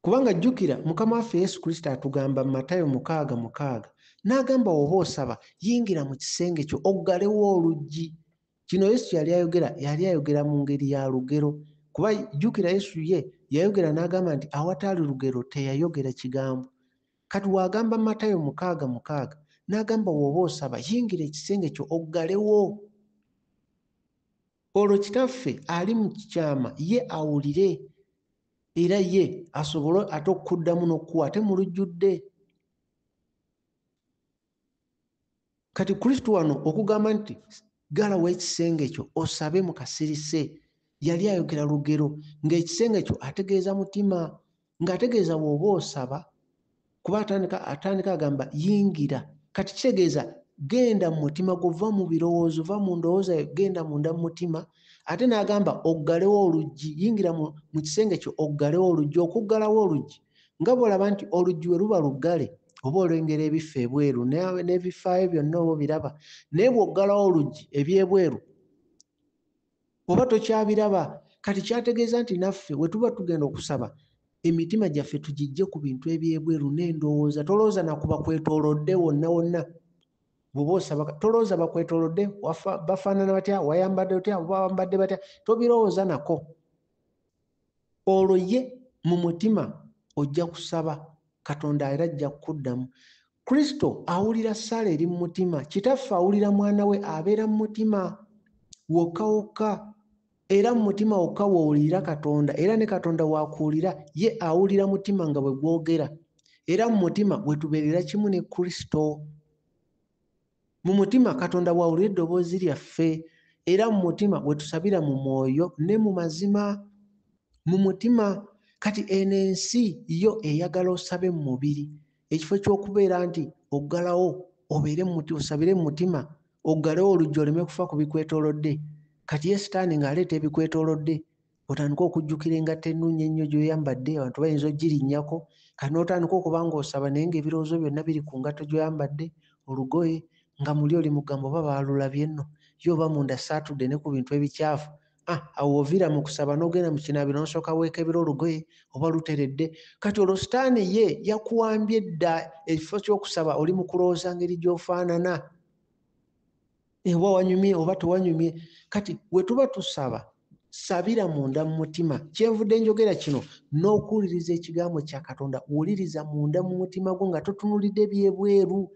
Speaker 1: Kubanga jjukira Mukama waffe Yesu Kristo atugamba mu Matayo 6:6, n'agamba bw'oba osaba, yingira mu kisenge kyo oggalewo oluggi. Kino Yesu yali ayogera, yali ayogera mu ngeri ya lugero. Kuba jjukira Yesu ye yayogera n'agamba nti awatali lugero teyayogera kigambo. Kati w'agamba Matayo 6:6, n'agamba bw'oba osaba, yingira ekisenge kyo oggalewo. Olwo Kitaffe ali mu kikyama ye awulire, era ye asobole ate okukuddamu n'okukuwa ate mu lujjudde. Kati Kristo wano okugamba nti ggalawo ekisenge kyo osabe mu kasirise, yali ayogera lugero, ng'ekisenge kyo ategeeza mutima, ng'ategeeza bw'oba osaba, kuba atandika agamba yingira. Kati kitegeeza genda mu mutima gwo, va mu birowoozo, va mu ndowooza yo, genda munda mu mutima. Ate n'agamba oggalewo oluggi, yingira mu kisenge kyo oggalewo oluggi. Okuggalawo oluggi, nga bw'olaba nti oluggi we luba luggale, oba olengera ebifo ebweru n'ebifaayo byonna oba obiraba, naye bw'oggalawo oluggi eby'ebweru Oba tokyabiraba. Kati kyategeeza nti naffe we tuba tugenda okusaba, emitima gyaffe tugijje ku bintu ebyebweru n'endowooza. Tolowooza nakuba kwetoolodde wonna wonna. Bw'oba osaba tolowooza bakwetoolodde, bafaanana batya, wayambadde otya, oba bambadde batya, tobirowooza nako. Olwo ye mu mutima ojja kusaba, Katonda era ajja kukuddamu. Kristo awulira ssaala eri mu mutima. Kitaffe awulira mwana we abeera mu mutima wokka wokka. Era mu mutima wokka w'owulirira Katonda, era ne Katonda w'akuwulira, ye awulira mutima nga bwe gwogera. Era mu mutima we tubeerera kimu ne Kristo. Mu mutima Katonda w'awulira eddoboozi lyaffe, era mu mutima we tusabira mu mwoyo ne mu mazima. Mu mutima. Kati eno ensi yo eyagala osabe mu mubiri. Ekifo ky'okubeera nti oggalawo obeere mu mutima, osabire mu mutima, oggalewo oluggi oleme kufa ku bikwetoolodde. Kati ye Sitaani ng'aleeta ebikwetoolodde, otandika okujjukira engatto ennungi ennyo gy'oyambadde, abantu bayinza ogirinnyako. Kati n'otandika okuba ng'osaba naye ng'ebirowoozo byonna biri ku ngatto gy'oyambadde, olugoye, nga muli oli mugamba oba baalulabye nno, ye oba munda saatudde ne ku bintu ebikyafu. Awo oviira mu kusaba n'ogenda mu kinaabiro n'osooka weekebera olugoye oba luteredde. Kati olwo Sitaani ye yakuwambye dda ekifo ky'okusaba, oli mu kulowooza ngeri gy'ofaanana. Oba wanyumye oba tewanyumye. Kati we tuba tusaba, sabira munda mu mutima. Kyenvudde njogera kino n'okuwuliriza ekigambo kya Katonda. Wuliriza munda mu mutima gwo nga totunuulidde byebweru,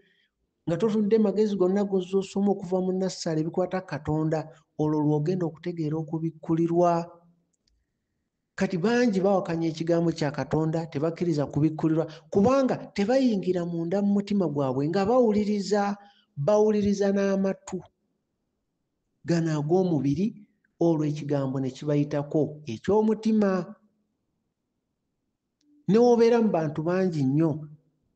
Speaker 1: nga totunudde magezi gonna g'ozze osoma okuva mu nnassale ebikwata Katonda, olwo lw'ogenda okutegeera okubikkulirwa. Kati bangi bawakanya ekigambo kya Katonda, tebakkiriza kubikkulirwa, kubanga tebayingira munda mu mutima gwabwe nga bawuliriza, bawuliriza n'amatu gano ag'omubiri, olwo ekigambo ne kibayitako eky'omutima. Ne w'obeera mu bantu bangi nnyo,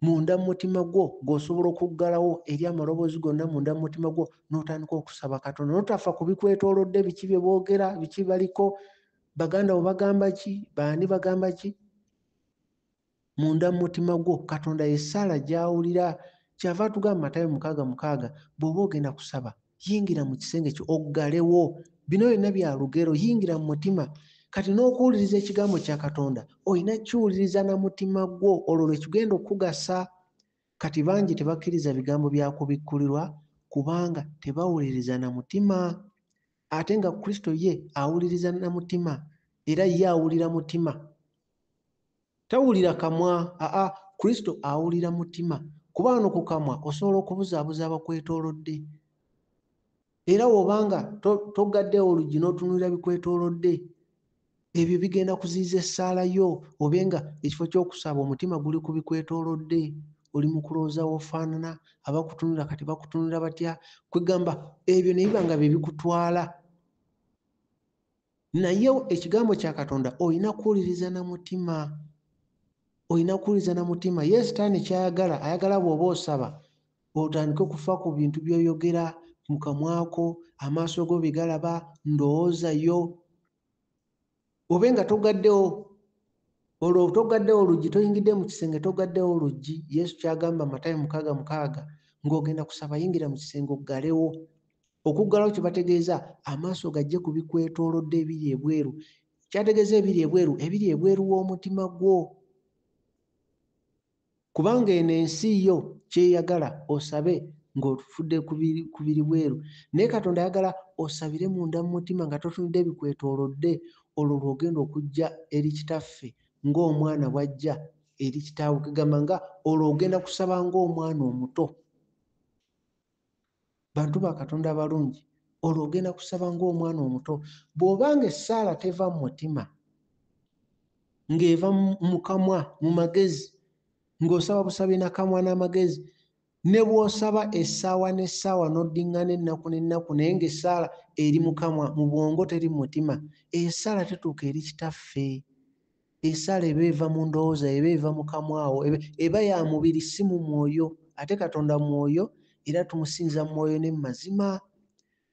Speaker 1: munda mu mutima gwo gw'osobola okuggalawo eri amaloboozi gonna munda mu mutima gwo, n'otandika okusaba Katonda. N'otafa ku bikwetoolodde, biki bye boogera, biki baliko, baganda bo bagamba ki, baani bagamba ki. Munda mu mutima gwo Katonda ye ssaala gy'awulira. Kyava atugamba Matayo 6:6, bw'oba ogenda kusaba, yingira mu kisenge kyo oggalewo. Bino byonna bya lugero, yingira mu mutima. Kati n'okuwuliriza ekigambo kya Katonda, olina kukiwuliriza na mutima gwo, olwo lwe kigenda okukugasa. Kati bangi tebakkiriza bigambo bya kubikkulirwa kubanga tebawuliriza na mutima. Ate nga Kristo ye awuliriza na mutima, era ye awulira mutima. Tawulira kamwa, aa, Kristo awulira mutima. Kuba wano ku kamwa osobola okubuzaabuza abakwetoolodde. Era bw'obanga togaddewo oluggi n'otunuulira bikwetoolodde, ebyo bigenda kuziyiza essaala yo, obe nga ekifo ky'okusaba omutima guli ku bikwetoolodde, oli mu kulowooza w'ofaanana, abakutunula kati bakutunula batya, kwegamba ebyo ne biba nga bye bikutwala. Naye ekigambo kya Katonda olina kuwuliriza na mutima. Olina kuwuliriza na mutima. Ye Sitaani ky'ayagala, ayagala bw'oba osaba, otandike okufa ku bintu by'oyogera mu kamwa ko, amaaso go bye galaba, ndowooza yo. Obe nga togaddewo, olwo togaddewo oluggi, toyingidde mu kisenge, togaddewo oluggi. Yesu ky'agamba Matayo 6:6, ng'ogenda kusaba yingira mu kisenge oggalewo. Okuggalawo kye bategeeza amaaso gajje ku bikwetoolodde ebiri ebweru. Kyategeeza ebiri ebweru, ebiri ebweru w'omutima gwo. Kubanga eno ensi yo ky'eyagala osabe ng'ofudde ku biri bweru. Naye Katonda ayagala osabire munda mu mutima nga totunudde ebikwetoolodde, olwo lw'ogenda okujja eri Kitaffe ng'omwana bw'ajja eri kitaawe. Kugamba nga olwo ogenda kusaba ng'omwana omuto. Bantu ba Katonda abalungi, olwo ogenda kusaba ng'omwana omuto. Bw'obanga essaala teva mu mutima, ng'eva mu kamwa, mu magezi, ng'osaba busabi na kamwa n'amagezi, ne bw'osaba essaawa n'essaawa n'oddiŋŋana ennaku n'ennaku, naye ng'essaala eri mu kamwa, mu bwongo teri mu mutima, essaala tetuuka eri Kitaffe. Essaala eba eva mu ndowooza, eba eva mu kamwa awo, eba ya mubiri si mu mwoyo. Ate Katonda mwoyo, era tumusinza mu mwoyo ne mu mazima.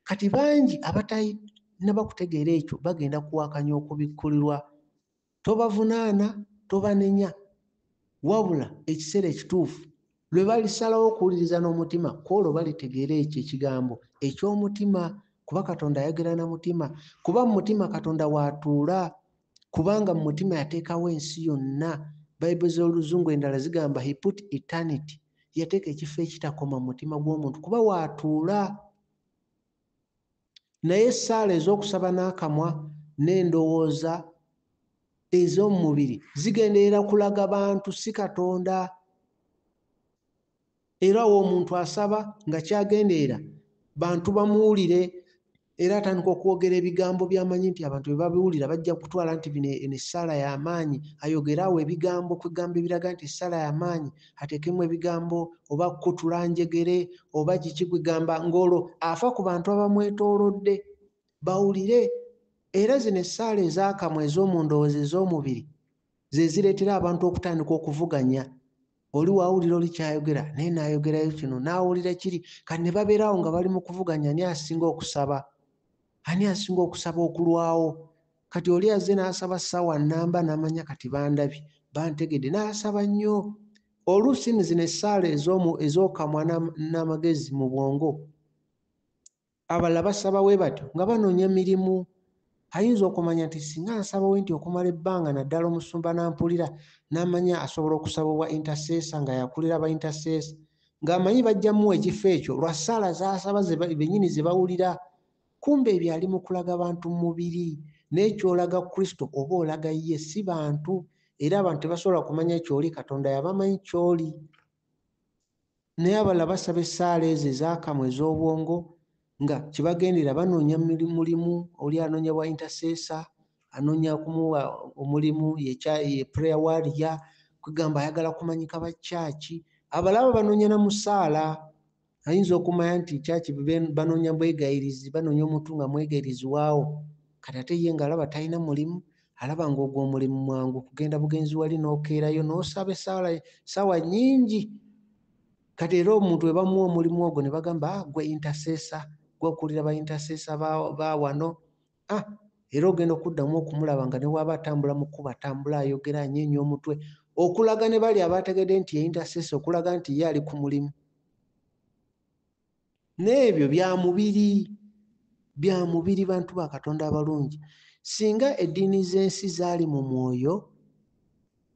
Speaker 1: Kati bangi abatannaba kutegeera ekyo bagenda kuwakanya okubikkulirwa. Tobavunaana, tobanenya, wabula ekiseera ekituufu lwe balisalawo okuwuliriza n'omutima, ku olwo balitegeera ekyo ekigambo eky'omutima. Kuba Katonda ayogera na mutima, kuba mu mutima Katonda w'atuula, kubanga mu mutima yateekawo ensi yonna. Bayibuli z'Oluzungu endala zigamba he put eternity, yateeka ekifo ekitakoma mu mutima gw'omuntu kuba w'atuula. Naye essaala ez'okusaba n'akamwa n'endowooza ez'omu mubiri zigenderera kulaga bantu, si Katonda. Era awo omuntu asaba nga kyagenderera bantu bamuwulire, era atandika okwogera ebigambo by'amanyi nti abantu bwe babiwulira bajja kutwala nti bino eno essaala y'amaanyi. Ayogere awo ebigambo kwegamba ebiraga nti essaala y'amaanyi, ateekemu ebigambo oba kukutula njegere oba kiki, kwegamba ng'olwo afa ku bantu abamwetoolodde bawulire. Era zino essaala ez'akamwa ez'omu ndowooza ez'omubiri ze zireetera abantu okutandika okuvuganya. Oli waawulira oli ky'ayogera naye n'ayogerayo kino, n'awulira kiri, kati ne babeerawo nga bali mu kuvuganya ani asinga okusaba, ani asinga okusaba okulwawo. Kati oli azze n'asaba ssaawa nnamba n'amanya kati bandabye, bantegedde, n'asaba nnyo. Oluusi nno zino essaala ez'okamwa n'amagezi mu bwongo, abalala basaba bwe batyo nga banoonya mirimu. Ayinza okumanya nti singa nsaba we nti okumala ebbanga, naddala omusumba n'ampulira n'amanya asobola okusaba obwa intercessor nga yakulira ba intercessor, ng'amanyi bajja mmuwa ekifo ekyo lwa ssaala z'asaba bennyini ze bawulira. Kumbe ebyo ali mu kulaga bantu mu mubiri, naye ky'olaga Kristo oba olaga ye, si bantu. Era abantu tebasobola kumanya ky'oli, Katonda yabamanyi ky'oli. Naye abalala basaba essaala ezo ez'akamwa ez'obwongo nga kyebagendera banoonya mulimu. Oli anoonya bwa intercessor, anoonya kumuwa omulimu, ye prayer warrior, kwegamba ayagala kumanyika ba church. Abalala banoonya na musaala. Ayinza okumanya nti church banoonya bwegayirizi, banoonya omuntu nga mwegayirizi waawo. Kati ate ye ng'alaba talina mulimu, alaba ng'ogwo omulimu mwangu kugenda bugenzi wali n'okeerayo n'osaba essaawa nnyingi. Kati era omuntu bwe bamuwa omulimu ogwo ne bagamba, gwe intercessor, gwe okulira ba intercessor ba wano. Era ogenda okuddamu okumulaba nga ne bw'aba atambula mu kkubo atambula ayogera anyeenya omutwe, okulaga ne bali abategedde nti ye intercessor, okulaga nti ye ali ku mulimu. N'ebyo bya mubiri, bya mubiri bantu ba Katonda abalungi. Singa eddiini z'ensi zaali mu mwoyo,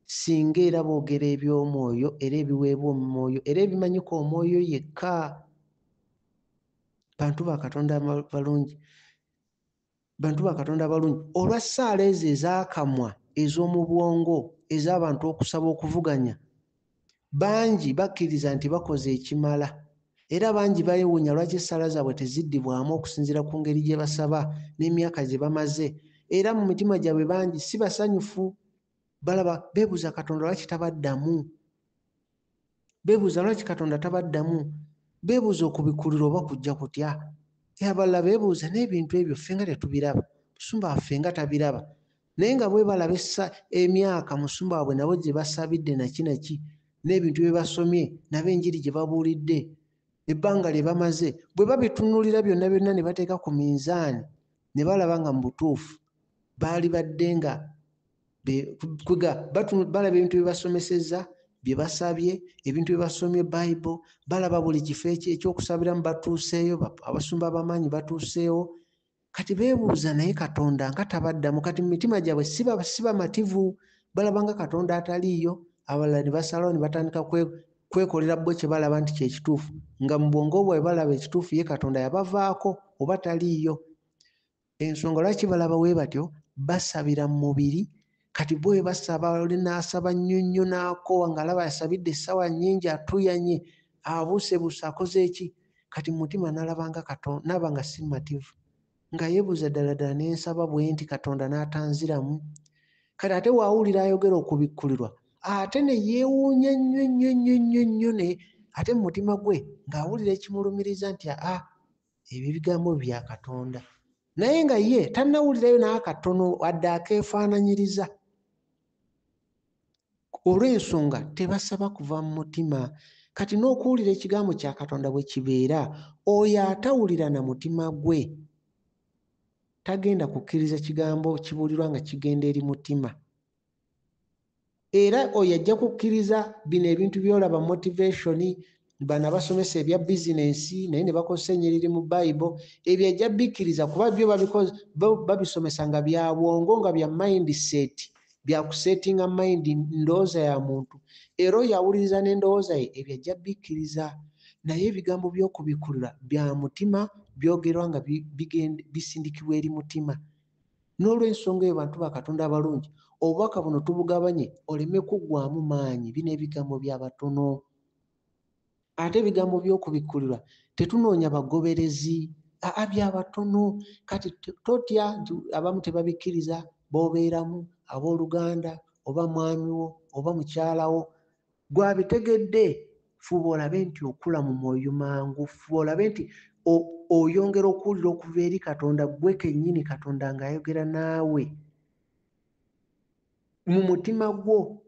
Speaker 1: singa era boogera eby'omwoyo era ebiweebwa omwoyo era ebimanyika omwoyo yekka. Bantu ba Katonda balungi, bantu ba Katonda balungi, olwa ssaala ezo ez'akamwa ez'omu bwongo ez'abantu okusaba okuvuganya, bangi bakkiriza nti bakoze ekimala. Era bangi beewuunya lwaki essaala zaabwe teziddibwamu okusinziira ku ngeri gye basaba n'emyaka gye bamaze. Era mu mitima gyabwe bangi si basanyufu, balaba beebuuza Katonda lwaki tabaddamu, beebuuza lwaki Katonda tabaddamu, beebuuza okubikkulirwa oba kujja kutya. Abalala beebuuza n'ebintu ebyo ffe nga tetubiraba, musumba waffe nga tabiraba. Naye nga bwe balaba emyaka musumba waabwe nabo gye basabidde naki naki, n'ebintu bye basomye, nabo enjiri gye babuulidde, ebbanga lye bamaze, bwe babitunuulira byonna byonna ne bateeka ku minzaani, ne balaba nga mu butuufu baali badde nga balaba ebintu bye basomesezza, bye basabye, ebintu bye basomye Bible, balaba buli kifo ekyokusabiramu batuuseeyo, abasumba ab'amaanyi batuuseewo. Kati beebuuza naye Katonda nga tabaddamu. Kati mu mitima gyabwe si bamativu, balaba nga Katonda ataliiyo. Abalala ne basalawo ne batandika kwekolera bo kye balaba nti kye kituufu, nga mu bwongo bwabwe balaba ekituufu ye Katonda yabavaako oba taliiyo. Ensonga lwaki balaba bwe batyo, basabira mu mubiri. Kati bo bwe basaba, oli n'asaba nnyo nnyo n'akoowa ng'alaba asabidde essaawa nnyingi, atuuyanye, abuusebuuse, akoze ki? Kati mu mutima n'alaba nga Katonda, n'aba nga si mumativu, nga yeebuuza ddala ddala ne nsaba bwe nti Katonda n'atanziramu. Kati ate waawulira ayogera okubikkulirwa, ate ne yeewuunya nnyo nnyo nnyo nnyo nnyo, ne ate mu mutima gwe ng'awulira ekimulumiriza nti ebyo ebigambo bya Katonda. Naye nga ye tannawulirayo n'akatono wadde akeefaananyiriza. Olw'ensonga tebasaba kuva mu mutima. Kati n'okuwulira ekigambo kya Katonda bwe kibeera, oyo atawulira na mutima gwe tagenda kukkiriza kigambo kibuulirwa nga kigenda eri mutima. Era oyo ajja kukkiriza bino ebintu by'olaba motivation, Bano abasomesa ebya bizinensi naye ne bakozesa ennyiriri mu Bayibuli, ebyo ajja bikkiriza kuba byo babisomesa nga bya bwongo, nga bya mindset, bya kusetinga mind, ndowooza ya muntu, era oyo awuliriza n'endowooza ye, ebyo ajja bikkiriza. Naye ebigambo by'okubikkulirwa bya mutima, byogerwa nga bisindikibwa eri mutima. N'olw'ensonga eyo, bantu ba Katonda abalungi, obubaka buno tubugabanye oleme kuggwaamu maanyi. Bino ebigambo bya batono, ate ebigambo by'okubikkulirwa tetunoonya bagoberezi, aa, bya batono. Kati totya nti abamu tebabikkiriza, b'obeeramu, abooluganda, oba mwami wo oba mukyala wo. Gwabitegedde, fuba olabe nti okula mu mwoyo mangu, fuba olabe nti oyongera okuwulira okuva eri Katonda, ggwe kennyini Katonda ng'ayogera naawe mu mutima gwo.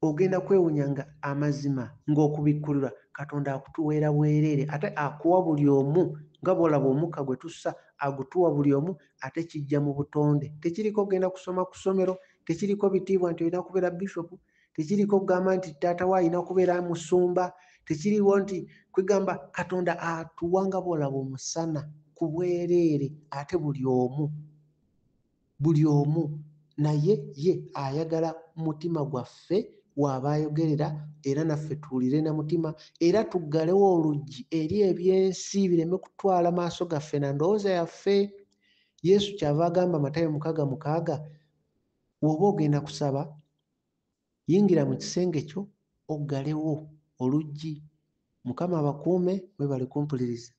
Speaker 1: Ogenda kwewunya nga amazima ng'okubikkulirwa Katonda akutuweera bwereere, ate akuwa buli omu nga bw'olaba omukka gwe tussa, agutuwa buli omu, ate kijja mu butonde. Tekiriko kugenda kusoma ku ssomero, tekiriko bitiibwa nti olina kubeera bishopu, tekiriko kugamba nti taata we alina kubeera musumba, tekiriwo nti kwegamba. Katonda atuwa nga bw'olaba omusana ku bwereere, ate buli omu, buli omu. Naye ye ayagala mutima gwaffe waaba ayogerera, era naffe tuwulire na mutima, era tuggalewo oluggi eri ebyensi bireme kutwala maaso gaffe na ndowooza yaffe. Yesu kyava agamba, Matayo 6:6, "Bw'oba ogenda kusaba, yingira mu kisenge kyo, oggalewo oluggi." Mukama abakuume, mwebale kumpuliriza.